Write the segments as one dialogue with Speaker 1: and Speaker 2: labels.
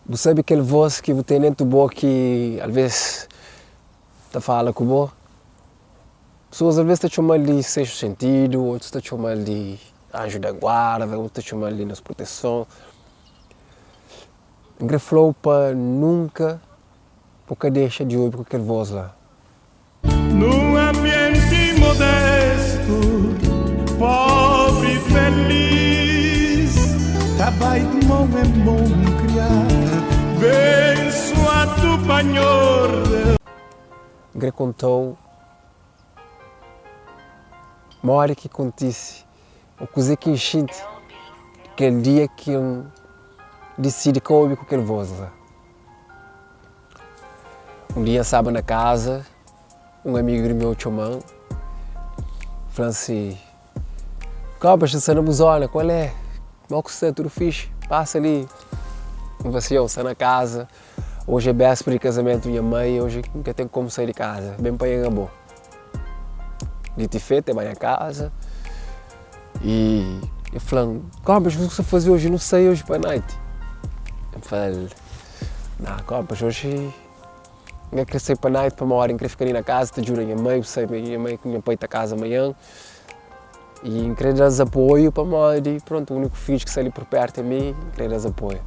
Speaker 1: Bu sabe kel vós ki bu ten dentu bo ki alvês ta fala ku bo? Pesoas alvês ta txoma-l di sextu sentidu, otus ta txoma-l di anju da guarda, otus ta txoma-l di nos proteson. N kre fla-u pa nunka bu ka dexa di obi ku kel vós la.
Speaker 2: Num ambiente modesto, pobre e feliz, Ta bai de mon em mon criado, bençoado pa Nhor.
Speaker 1: N kre konta-u modi ki kontise ô kuzê ki N xinti kel dia ki N disidi ka obi ku kel vós la. Un dia N staba na kaza, un amigu di meu txoma-m, fla-m si, Kopas, N sta na bu zona, kual é? Mo ku sta? Tudu fixi? Pasa li. N fla si, Yo, N sta na kaza, oji é bespera di kazamentu di nha mai, oji N ka ten komu sai di kaza, ben panha-m abo. Diti fetu, el ba nha kaza y el fla-m, Kopas, kuzê ku sta faze oji? Nu sai oji pa night? N fla-l, Nah, Kopas, oji N ka kre sai pa night pamodi N kre fika li na kaza ta djuda nha mai, bu sabe nha mai ku nha pai ta kaza manhan y N kre da-s apoiu pamodi, prontu, úniku fidju ki sta li pur pertu é mi, N kre da-s apoiu.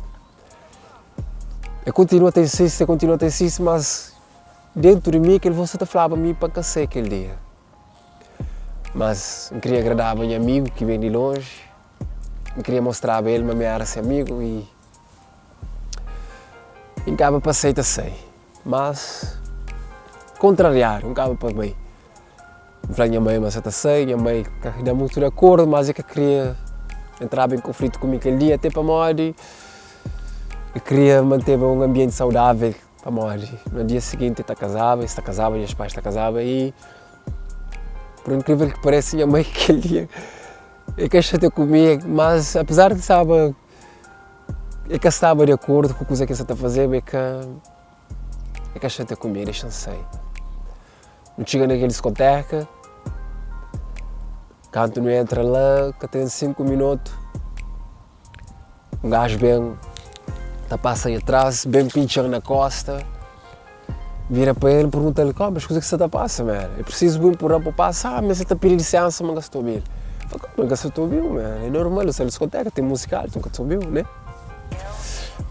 Speaker 1: El kontinua ta insisti, el kontinua ta insisti, mas Dentu di mi kel voz sa ta flaba mi pa N ka sai kel dia. Mas N kria agradaba nha amigu ki ben di lonji, N kria mostraba el ma mi éra se amigu i N kaba pa sai ta sai. Mas kontrariadu N kaba pa bai. N fla nha mai ma sa ta sai, nha mai ka da mutu di akordu, mas e ka kria entraba en konflitu ku mi kel dia, te pamodi e kria manteba un anbienti saudavel. Pamodi na dia siginti ta kazaba, es ta kazaba, nhas pais ta kazaba i por inkrivel ki parese nha mai kel dia e ka xatia ku mi, mas apezar di staba e ka staba di akordu ku kuza ki N sa ta fazeba e ka e ka xatia ku mi, e dexa-m sai. Nu txiga na kel diskoteka, kantu nu entra la ka ten 5 minotu Un gajo ben ta pasa nha tras, ben pintxa-m na kosta, vira pa el, pergunta-l, Kó, mas kuze ki sa ta pasa, man? É prisizu bu inpurra-m pa pasa? Ah, ma sa ta pidi lisensa, ma N ka sta obi-l. N fla, Kó, ma N ka sa ta obi-u, man? É normal, nu sta na diskoteka, ten múzika altu, N ka ta obi-u, né?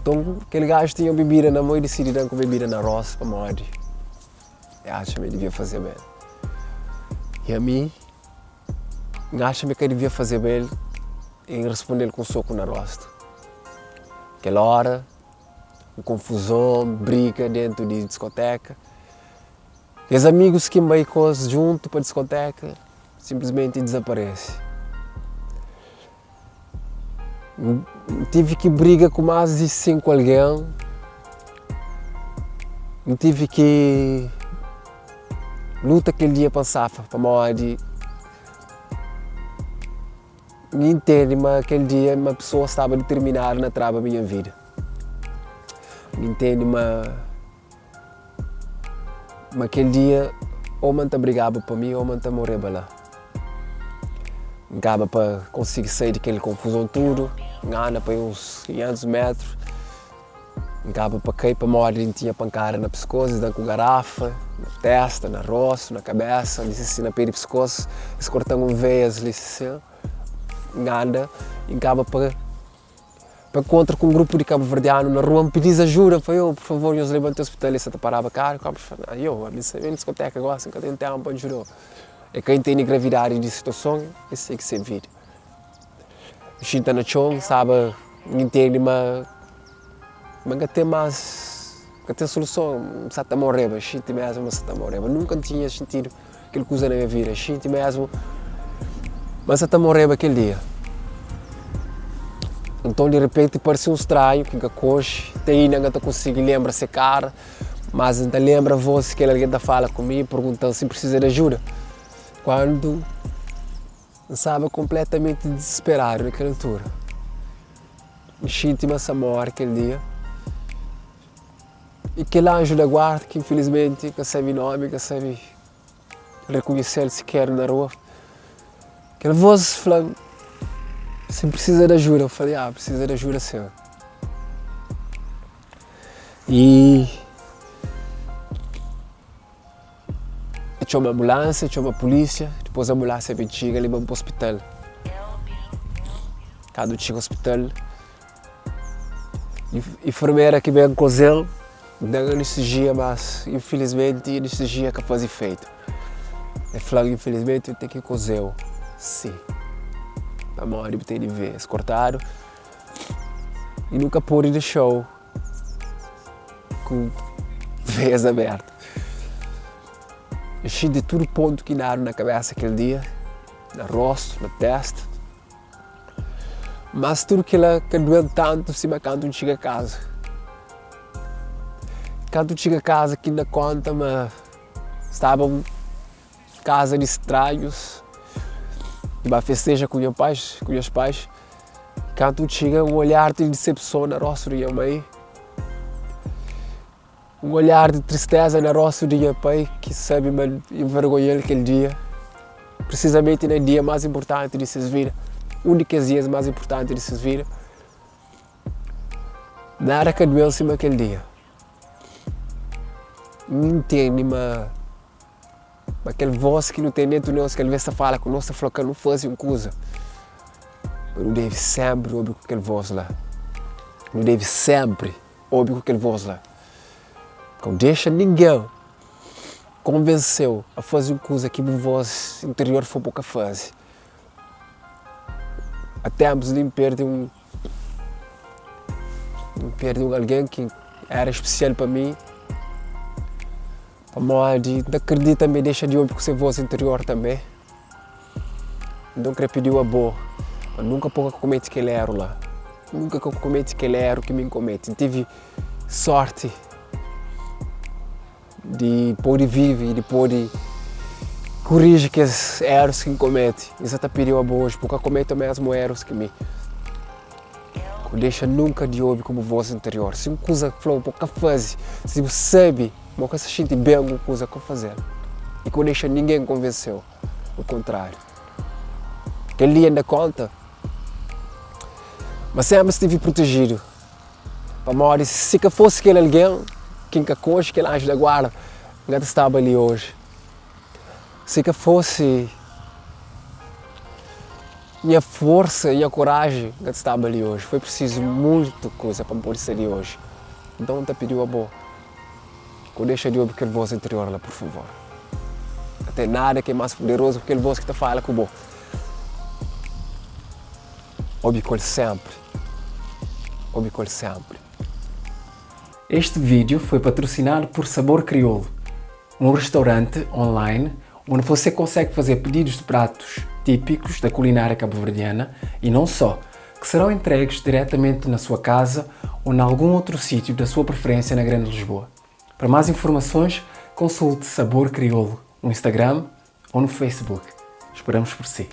Speaker 1: Nton, kel gajo tinha bebida na mô, el disidi da-m ku bebida na rostu pamodi el atxa ma el devia fazeba el. I ami, N atxa ma el ka devia fazeba el. I N responde-l ku un soku na rostu. Kel óra, un konfuzon, briga déntu di diskotéka. Kes amigus ki N bai ku es djuntu pa diskotéka sinplismenti dizaparese. N tive ki briga ku más di 5 algen, N tive ki luta kel dia pa N safa pamodi N intende ma kel dia ma pesoa staba diterminadu na traba minha vida. N intende ma ma kel dia ô ma N ta brigaba pa mi ô ma N ta moreba la. N kaba pa konsigi sai di kel konfuzon tudu, N anda pa uns 500 metru. N kaba pa kai pamodi N tinha pankada na piskos, es da-m ku garafa na testa, na rostu, na kabesa, li si na pé di piskos, es korta-m un veias li si. N anda i N kaba pa pa nkontra ku un grupu di kabuverdianu na rua, N pidi-s ajuda, N fla, Yo, pur favor, nhos leba-m ti ospital, es sa ta paraba karu, kaba pa fla, Yo, ami N sta ben diskoteka gosi, N ka ten tenpu pa djuda-u. E ka intende gravidadi di situason, es sigi se vida. N xinta na txon, N staba, N intende ma ma N ka ten más, ka ten soluson, N sa ta moreba, N xinti mésmu ma N sa ta moreba. Nunka N tinha xintidu kel kuza na nha vida, N xinti mésmu ma N sa ta moreba kel dia. Nton di repenti parse un stranhu ki N ka konxe, te inda N ka ta konsigi lenbra se kara, mas N ta lenbra vós ki kel algen ta fala ku mi, pergunta-m si N prisiza di ajuda. Kandu. N staba konpletamenti dizisperadu na kel altura. N xinti ma sa móre kel dia. I kel anju da guarda ki infilismenti N ka sabe nómi, N ka sabe rekonhese-l siker na rua, kel vós fla-m si N prisiza di ajuda. N fla, Ya, N prisiza di ajuda sin. I e txoma ambulánsia, e txoma pulísia, dipôs ambulánsia ben txiga, leba-m pa ospital. Kandu N txiga ospital, infermera ki ben koze-m, da-m anestezia, mas infilismenti anestezia ka faze ifeitu. E fla-m infilismenti N ten ki koze-u si, pamodi bu tene veias kortadu i nu ka pode dexa-u ku veias abertu. N xinti tudu pontu ki dadu na kabesa kel dia, na rostu, na testa. Mas tudu kila ka duen tantu sima kantu N txiga kaza. Kantu N txiga kaza ki N da konta ma staba un kaza di stranhus, N ba festeja ku nha pais, ku nhas pais. Kantu N txiga un olhar di disepson na rostu di nha mai. Un olhar di tristeza na rostu di nha pai ki sabe ma N envergonha-l kel dia, prisizamenti na dia más inpurtanti di ses vida, un di kes dias más inpurtanti di ses vida. Nada ka duê-m sima kel dia. N ntende ma ma kel vós ki nu ten déntu nos, ki alvês ta fala ku nos, ta fla ka nu faze un kuza, ma nu debe sénpri obi ku kel vós la. Nu debe sénpri. Obi ku kel vós la. Ka bu dexa ningen konvense-u a faze un kuza ki bu vós interior fla pa bu ka faze. A ténpus li N perde un N perde un algen ki éra spesial pa mi pamodi N ta kridita ma el dexa di obi ku se vós interior tanbê. Nton kre pidiu abo pa nunka po ka komete kel eru la. Nunka ka komete kel eru ki mi N komete. N tive sorti di pode vive i di pode koriji kes erus ki N komete. N sa ta pidiu abo oji pa bu ka komete mesmu erus ki mi. Ka bu dexa nunka di obi ku bu vos interior. Si un kuza fla-u pa bu ka faze, si bu sabe ma bu ka sta xinti ben ku kuza, ka faze-l. I ka bu dexa ningen konvense-u. O kontráriu. Kel dia N da kónta ma sénpri stivi protejidu, pamodi si ka fosi kel algen ki N ka konxe, kel anju da guarda, N ka ta staba li oji. Si ka fosi nha forsa i nha koraji, N ka ta staba li oji. Foi prisizu mutu kuza pa N pode sta li oji. Nton N ta pidi-u abo. Ka dexa di obi kel vós interior la, pur favor. Ka ten nada ki é más puderozu ki kel vós ki ta fala ku bo. Obi ku el sénpri. Obi ku el sénpri.
Speaker 3: Este vídeo foi patrocinado por Sabor Crioulo, um restaurante online onde você consegue fazer pedidos de pratos típicos da culinária cabo-verdiana e não só, que serão entregues diretamente na sua casa ou em algum outro sítio da sua preferência na Grande Lisboa. Para mais informações, consulte Sabor Crioulo no Instagram ou no Facebook. Esperamos por si.